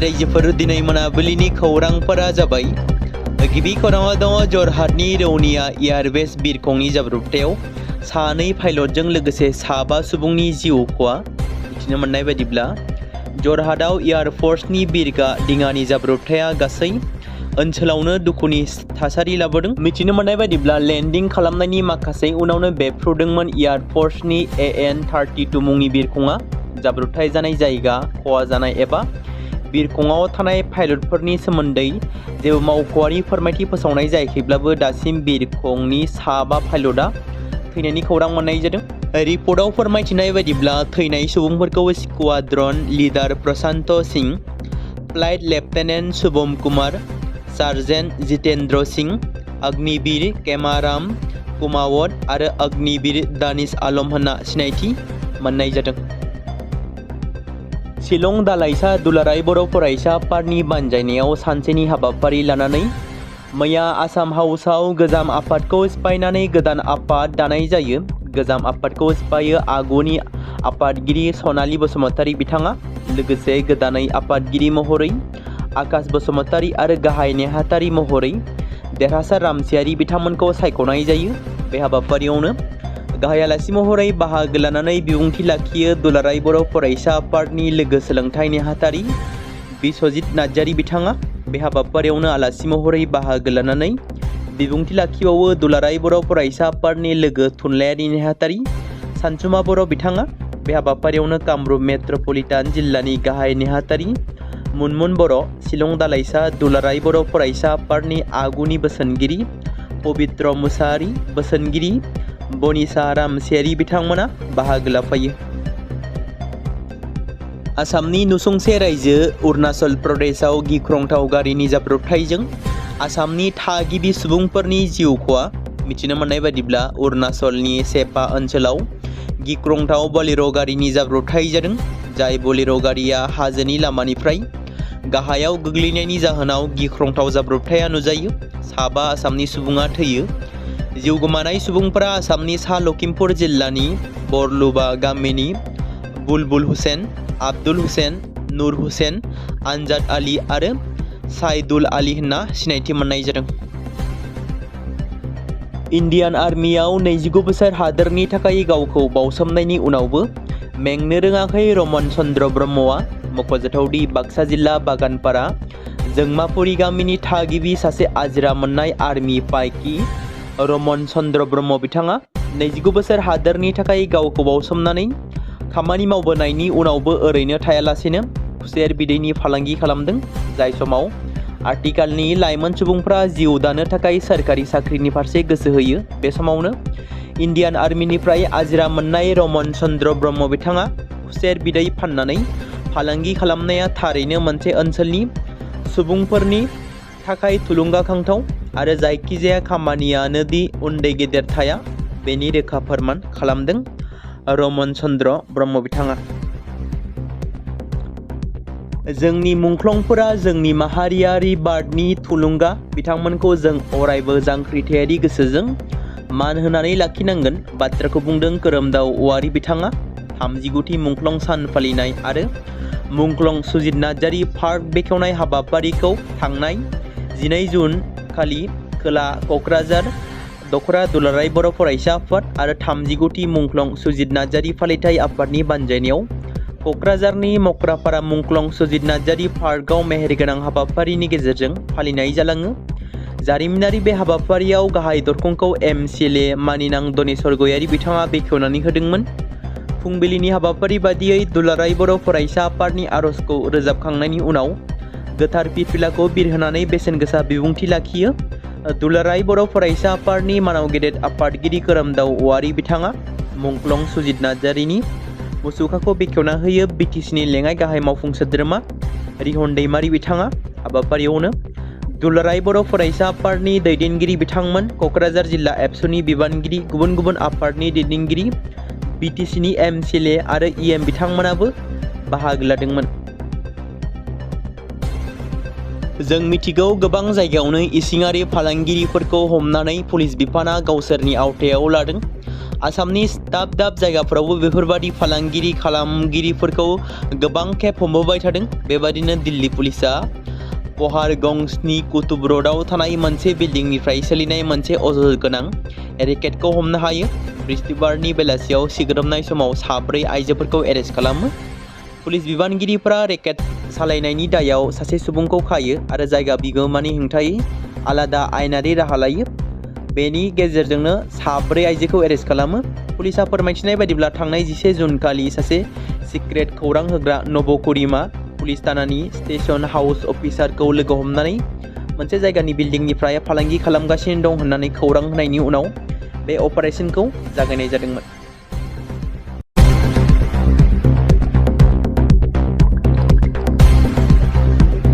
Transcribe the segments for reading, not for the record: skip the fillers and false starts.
रायजोफोर दिनै मोनाबिलिनि खौरांफोरा जाबाय। गिबि खौराङाव दङ जरहाटनि रौनिया एयारबेस बिरखंनि जाब्रबथायाव सानै पाइलटजों लोगोसे 7 सुबुंनि जिउ खहा। मिथिनो मोननाय बायदिब्ला जरहाटआव एयारफोर्सनि बिरगा दिङानि जाब्रबथाया गासै ओनसोलावनो दुखुनि थासारि लाबोदों। मिथिनो मोननाय बायदिब्ला लेन्डिं खालामनायनि माखासे उनावनो बेफ्रुदोंमोन एयारफोर्सनि AN-32 मुंनि बिरखंआ। जाब्रबथाय जानाय जायगा, खहा जानाय एबा बिरखंआव थानाय पाइलटफोरनि सोमोन्दै जेबो मावख'आरि फोरमायथि फोसावनाय जायाखैब्लाबो दासिम बिरखंनि 7 पाइलटआ थैनायनि खौरां मोननाय जादों। रिपर्टआव फोरमायथिनाय बायदिब्ला थैनाय सुबुंफोरखौ squadron leader Prashant Singh, flight lieutenant Shubham Kumar, sergeant Jitendra Singh, Agniveer Kemaram Kumawat आरो अग्निवीर दानिश आलम होनना सिनायथि मोननाय जादों। शिलं दालाइसा दुलाराय बर' फरायसा आफादनि बानजायनायाव सानसेनि हाबाफारि लानानै मैया आसाम हाउसआव गोजाम आफादखौ सिफायनानै गोदान आफाद दानाय जायो। गोजाम आफादखौ सिफायो आगुनि आफादगिरि सनालि बसुमतारी बिथाङा। लोगोसे गोदानै आफादगिरि महरै आकाश बसुमतारी आरो गाहाय नेहाथारि महरै देरहासार रामसियारि बिथांमोनखौ सायख'नाय जायो। बे हाबाफारियावनो गाहाय आलासि महरै बाहागो लानानै बिबुंथि लाखियो दुलाराय बर' फरायसा आफादनि लोगो सोलोंथाइ नेहाथारि बिस्वजित नार्जारी बिथाङा। बे हाबाफारियावनो आलासि महरै बाहागो लानानै बिबुंथि लाखिबावो दुलाराय बर' फरायसा आफादनि लोगो थुनलाइयारि नेहाथारि सानसुमा बर' बिथाङा। बे हाबाफारियावनो कामरुप मेट्रपलिटान जिल्लानि गाहाय नेहाथारि मुनमुन बर', शिलं दालाइसा दुलाराय बर' फरायसा आफादनि आगुनि बोसोनगिरि पबित्र मुसाहारि, बोसोनगिरि बनिसा रामसियारि बिथांमोना बाहागो लाफायो। आसामनि नुसुंसे रायजो अरुणाचल प्रदेशआव गिख्रंथाव गारिनि जाब्रबथायजों आसामनि थागिबि सुबुंफोरनि जिउ खहा। मिथिनो मोननाय बायदिब्ला अरुणाचलनि सेपा ओनसोलाव गिख्रंथाव बोलेर' गारिनि जाब्रबथाय जादों। जाय बोलेर' गारिया हाजोनि लामानिफ्राय गाहायाव गोग्लैनायनि जाहोनाव गिख्रंथाव जाब्रबथाया नुजायो। 7 आसामनि सुबुङा थैयो। जिउ गोमानाय सुबुंफोरा आसामनि सा लखिमपुर जिल्लानि बरलुबा गामिनि बुलबुल हुसेन, आब्दुल हुसेन, नूर हुसेन, आनजाद आली आरो साइदुल आली होनना सिनायथि मोननाय जादों। इन्डियान आर्मियाव 29 बोसोर हादोरनि थाखाय गावखौ बावसोमनायनि उनावबो मेंनो रोङाखै रमन चन्द्र ब्रह्मआ। मख'जाथावदि बाक्सा जिल्ला बागानपारा जोंमापुरी गामिनि थागिबि सासे आजिरा मोननाय आर्मि पाइकि रमन चन्द्र ब्रह्म बिथाङा 29 बोसोर हादोरनि थाखाय गावखौ बावसोमनानै खामानि मावबोनायनि उनावबो ओरैनो थायालासेनो खुसेर बिदैनि फालांगि खालामदों। जाय समाव आथिखालनि लाइमोन सुबुंफ्रा जिउ दानो थाखाय सोरखारि साख्रिनि फारसे गोसो होयो, बे समावनो इन्डियान आर्मिनिफ्राय आजिरा मोननाय रमन चन्द्र ब्रह्म बिथाङा खुसेर बिदै फाननानै फालांगि खालामनाया थारैनो मोनसे ओनसोलनि सुबुंफोरनि थाखाय थुलुंगाखांथाव आरो जायखिजाया खामानियानो दि उन्दै गेदेर थाया बेनि रोखा फोरमान खालामदों रमन चन्द्र ब्रह्म बिथाङा। जोंनि मुंख्लंफोरा जोंनि माहारियारि बार्डनि थुलुंगा, बिथांमोनखौ जों अरायबो जांख्रिथायारि गोसोजों मान होनानै लाखिनांगोन बाथ्राखौ बुंदों खोरोमदाव औवारी बिथाङा। 39थि मुंख्लं सान फालिनाय आरो मुंख्लं सुजित नार्जारी पार्क बेखेवनाय हाबाफारिखौ थांनाय 12 जुन खालि खोला क'क्राझार दखरा दुलाराय बर' फरायसा आफाद आरो 39थि मुंख्लं सुजित नार्जारी फालिथाय आफादनि बानजायनायाव क'क्राझारनि मक्रापारा मुंख्लं सुजित नार्जारी पार्कआव मेहेरगोनां हाबाफारिनि गेजेरजों फालिनाय जालाङो। जारिमिनारि बे हाबाफारियाव गाहाय दरखंखौ MCLA मानिनां दनेश्वर गयारी बिथाङा बेखेवनानै होदोंमोन। फुंबिलिनि हाबाफारि बादियै दुलाराय बर' फरायसा आफादनि आर'जखौ रोजाबखांनायनि उनाव गोथार फिरफिलाखौ बिरहोनानै बेसेन गोसा बिबुंथि लाखियो दुलाराय बर' फरायसा आफादनि मानाव गेदेर आफादगिरि खोरोमदाव औवारी बिथाङा। मुंख्लं सुजित नार्जारीनि मुसुखाखौ बेखेवना होयो BTCनि लेङाइ गाहाय मावफुं सोद्रोमा रिहन दैमारी बिथाङा। हाबाफारियावनो दुलाराय बर' फरायसा आफादनि दैदेनगिरि बिथांमोन, क'क्राझार जिल्ला एबसुनि बिबानगिरि, गुबुन गुबुन आफादनि दैदेनगिरि, BTCनि MCLA आरो EM बिथांमोनाबो बाहागो लादोंमोन। जों मिथिगौ गोबां जायगायावनो इसिङारि फालांगिरिफोरखौ हमनानै पुलिस बिफाना गावसोरनि आवथायाव लादों आसामनि दाब दाब जायगाफोरावबो बेफोरबादि फालांगिरि खालामगिरिफोरखौ गोबां खेब हमबोबाय थादों। बेबादिनो दिल्ली पुलिसा पहाड़गंजनि कुतुब र'डआव थानाय मोनसे बिल्डिंनिफ्राय सोलिनाय मोनसे अजद गोनां रेकेटखौ हमनो हायो। बृहस्पतिबारनि बेलासियाव सिग्रोमनाय समाव 4 आइजोफोरखौ एरेस्ट खालामो। पुलिस बिबानगिरिफोरा रेकेट सालायनायनि दायाव सासे सुबुंखौ खायो आरो जायगा बिगोमानि हेंथायै आलादा आयेनारि राहा लायो। बेनि गेजेरजोंनो 4 आइजोखौ एरेस्ट खालामो। पुलिसा फोरमायथिनाय बायदिब्ला थांनाय 11 जुन खालि सासे सिक्रेट खौरां होग्रा नबकुरिमा पुलिस थानानि स्टेशन हाउस अफिसारखौ लोगो हमनानै मोनसे जायगानि बिल्डिंनिफ्राय फालांगि खालामगासिनो दं होननानै खौरां होनायनि उनाव बे अपारेशनखौ जागायनाय जादोंमोन।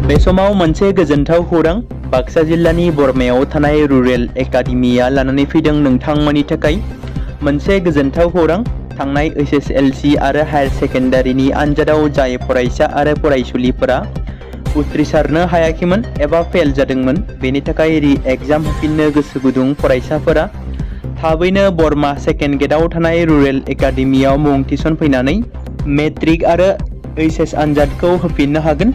बे समाव मोनसे गोजोनथाव खौरां बाक्सा जिल्लानि बरमायाव थानाय रुरेल एकाडेमिया लानानै फैदों नोंथांमोननि थाखाय मोनसे गोजोनथाव खौरां। थांनाय SSLC आरो हायार सेकेन्डारिनि आनजादाव जाय फरायसा आरो फरायसुलिफोरा उथ्रिसारनो हायाखैमोन एबा फेल जादोंमोन, बेनि थाखाय रि-एग्जाम होफिननो गोसो गुदुं फरायसाफोरा थाबैनो बरमा सेकेन्ड गेटआव थानाय रुरेल एकाडेमियाव मुं थिसनफैनानै मेट्रिक आरो HS आनजादखौ होफिननो हागोन।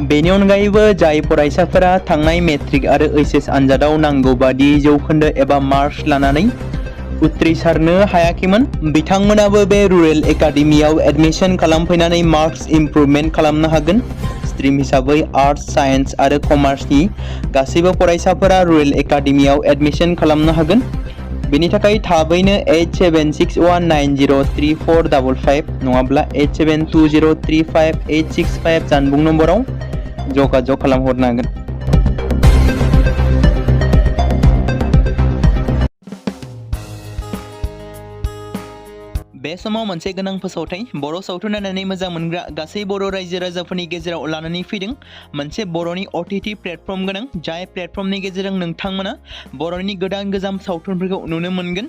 बेनि अनगायैबो जाय फरायसाफोरा थांनाय मेट्रिक आरो HS आनजादाव नांगौ बादि जौखोन्दो एबा मार्क्स लानानै उथ्रिसारनो हायाखैमोन, बिथांमोनाबो बे रुरेल एकाडेमियाव एडमिशन खालामफैनानै मार्क्स इमप्रुभमेन्ट खालामनो हागोन। स्ट्रिम हिसाबै आर्ट्स, साइन्स आरो कमार्सनि गासैबो फरायसाफोरा रुरेल एकाडेमियाव एडमिशन खालामनो हागोन। बेनि थाखाय थाबैनो 8761903455 नङाब्ला 8720358665 जानबुं नम्बराव जगाजग खालामहरनो हागोन। बे समाव मोनसे गोनां फोसावथाय बर' सावथुन नायनानै मोजां मोनग्रा गासै बर' रायजो राजाफोरनि गेजेराव लानानै फैदों मोनसे बर'नि OTT प्लेटफर्म गोनां, जाय प्लेटफर्मनि गेजेरजों नोंथांमोना बर'नि गोदान गोजाम सावथुनफोरखौ नुनो मोनगोन।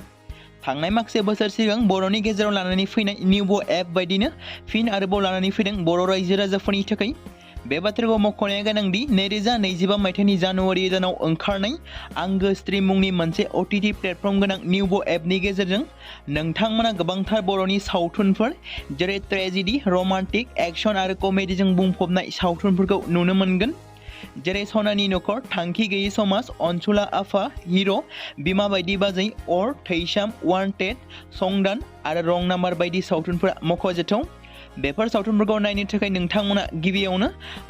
थांनाय माखासे बोसोर सिगां बर'नि गेजेराव लानानै फैनाय निउबो एप बायदिनो फिन आरोबाव लानानै फैदों बर' रायजो राजाफोरनि थाखाय। बे बाथ्राखौ मख'नाया गोनांदि 2025 मायथाइनि जानुवारि दानाव ओंखारनाय आंगो स्ट्रिम मुंनि मोनसे OTT प्लेटफर्म गोनां निउबो एपनि गेजेरजों नोंथांमोना गोबांथार बर'नि सावथुनफोर जेरै ट्रेजेडि, रमान्टिक, एक्शन आरो कमेडिजों बुंफबनाय सावथुनफोरखौ नुनो मोनगोन। जेरै सनानि नखर, थांखि गैयै समाज, अनसुला आफा, हिर', बिमा बायदि बाजै, अर, थैसाम, वान्टेड, संदान आरो रं नाम्बार बायदि सावथुनफोरा मख'जाथाव। बेफोर सावथुनफोरखौ नायनो थाखाय नोंथांमोना गिबियावनो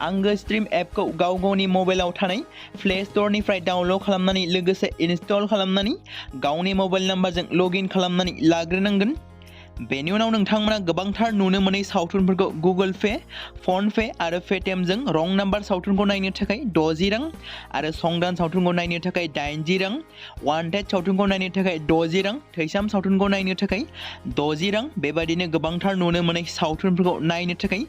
आंगो स्ट्रिम एपखौ गाव गावनि मबाइलाव थानाय प्ले स्ट'रनिफ्राय डाउनल'ड खालामनानै लोगोसे इनस्टल खालामनानै गावनि मबाइल नाम्बारजों लगइन खालामनानै लाग्रोनांगोन। बेनि उनाव नोंथांमोना गोबांथार नुनो मोनै सावथुनफोरखौ गुगोल पे, फन पे आरो पेटिएमजों रं नाम्बार सावथुनखौ नायनो थाखाय 60 रां आरो संदान सावथुनखौ नायनो थाखाय 80 रां, वान्टेड सावथुनखौ नायनो थाखाय 60 रां, थैसाम सावथुनखौ नायनो थाखाय 60 रां, बेबादिनो गोबांथार नुनो मोनै सावथुनफोरखौ नायनो थाखाय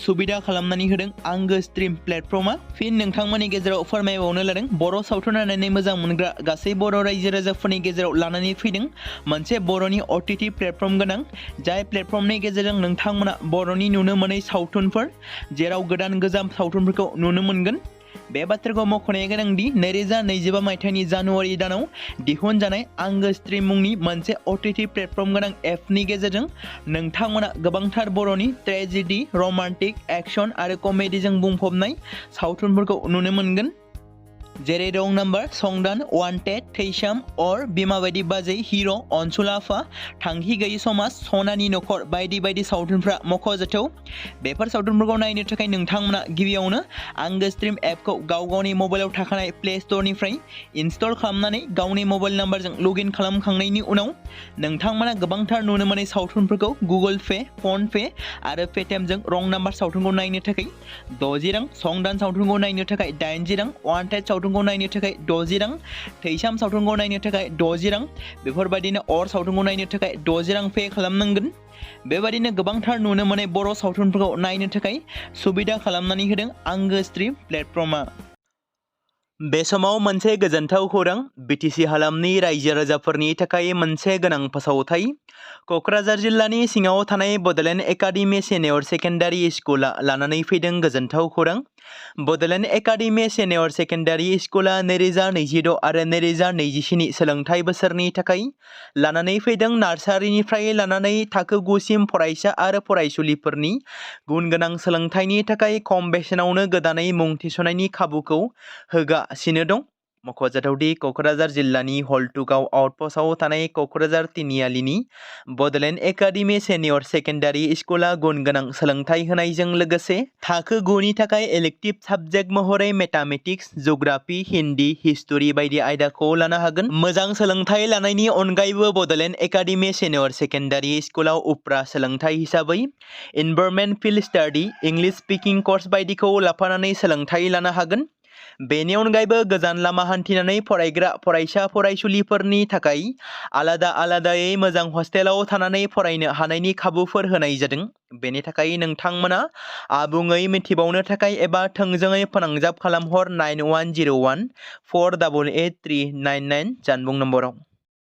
सुबिदा खालामनानै होदों आंगो स्ट्रिम प्लेटफर्मा। फिन नोंथांमोननि गेजेराव फोरमायबावनो लादों बर' सावथुन नायनानै मोजां मोनग्रा गासै बर' रायजो राजाफोरनि गेजेराव लानानै फैदों मोनसे बर'नि OTT प्लेटफर्म गोनां, जाय प्लेटफर्मनि गेजेरजों नोंथांमोना बर'नि नुनो मोनै सावथुनफोर जेराव गोदान गोजाम सावथुनफोरखौ नुनो मोनगोन। बे बाथ्राखौ मख'नाया गोनांदि 2025 मायथाइनि जानुवारि दानाव दिहुनजानाय आंगो स्ट्रिम मुंनि मोनसे OTT प्लेटफर्म गोनां एपनि गेजेरजों नोंथांमोना गोबांथार बर'नि ट्रेजेडि, रमान्टिक, एक्शन आरो कमेडिजों बुंफबनाय सावथुनफोरखौ नुनो मोनगोन। जेरै रं नाम्बार, संदान, वान्टेड, थैसाम, अर, बिमा बायदि बाजै, हिर', अनसुला आफा, थांखि गैयै समाज, सनानि नखर बायदि बायदि सावथुनफ्रा मख'जाथाव। बेफोर सावथुनफोरखौ नायनो थाखाय नोंथांमोना गिबियावनो आंगो स्ट्रिम एपखौ गाव गावनि मबाइलाव थाखानाय प्ले स्ट'रनिफ्राय इनस्टल खालामनानै गावनि मबाइल नाम्बारजों लगइन खालामखांनायनि उनाव नोंथांमोना गोबांथार नुनो मोनै सावथुनफोरखौ गुगोल पे, फन पे आरो पेटिएमजों रं नाम्बार सावथुनखौ नायनो थाखाय 60 रां, संदान सावथुनखौ नायनो थाखाय 80 रां, वान्टेड सावथुनखौ नायनो थाखाय 60 रां, थैसाम सावथुनखौ नायनो थाखाय 60 रां, बेफोरबायदिनो अर सावथुनखौ नायनो थाखाय 60 रां पे खालामनांगोन। बेबायदिनो गोबांथार नुनो मोनै बर' सावथुनफोरखौ नायनो थाखाय सुबिदा खालामनानै होदों आंगो स्ट्रिम प्लेटफर्मा। बे समाव मोनसे गोजोनथाव खौरां BTC हालामनि रायजो राजाफोरनि थाखाय मोनसे गोनां फोसावथाय। क'क्राझार जिल्लानि सिङाव थानाय बड'लेण्ड एकाडेमि सिनियर सेकेन्डारि स्कुला लानानै फैदों गोजोनथाव खौरां। बड'लेण्ड एकाडेमि सेनियर सेकेन्डारि स्कुला 2026 आरो 2027 सोलोंथाइ बोसोरनि थाखाय लानानै फैदों नार्सारिनिफ्राय लानानै थाखो 9 सिम फरायसा आरो फरायसुलिफोरनि गुन गोनां सोलोंथाइनि थाखाय खम बेसेनावनो गोदानै मुं थिसननायनि खाबुखौ होगासिनो दं। मख'जाथावदि क'क्राझार जिल्लानि हल्टुगाव आउटपस्टआव थानाय क'क्राझार तिनिआलिनि बड'लेण्ड एकाडेमि सेनियर सेकेन्डारि स्कुला गुन गोनां सोलोंथाइ होनायजों लोगोसे थाखो 9 नि थाखाय इलेक्टिभ साबजेक्ट महरै मेथामेटिक्स, जिअ'ग्राफि, हिन्दी, हिस्टरि बायदि आयदाखौ लानो हागोन। मोजां सोलोंथाइ लानायनि अनगायैबो बड'लेण्ड एकाडेमि सेनियर सेकेन्डारि स्कुलाव उफ्रा सोलोंथाइ हिसाबै environment field study, English speaking course बायदिखौ लाफानानै सोलोंथाइ लानो हागोन। बेनि अनगायैबो गोजान लामा हान्थिनानै फरायग्रा फरायसा फरायसुलिफोरनि थाखाय आलादायै मोजां हस्टेलाव थानानै फरायनो हानायनि खाबुफोर होनाय जादों। बेनि थाखाय नोंथांमोना आबुङै मिथिबावनो थाखाय एबा थोंजोङै फोनांजाब खालामहर 9101 488 399 जानबुं नम्बराव।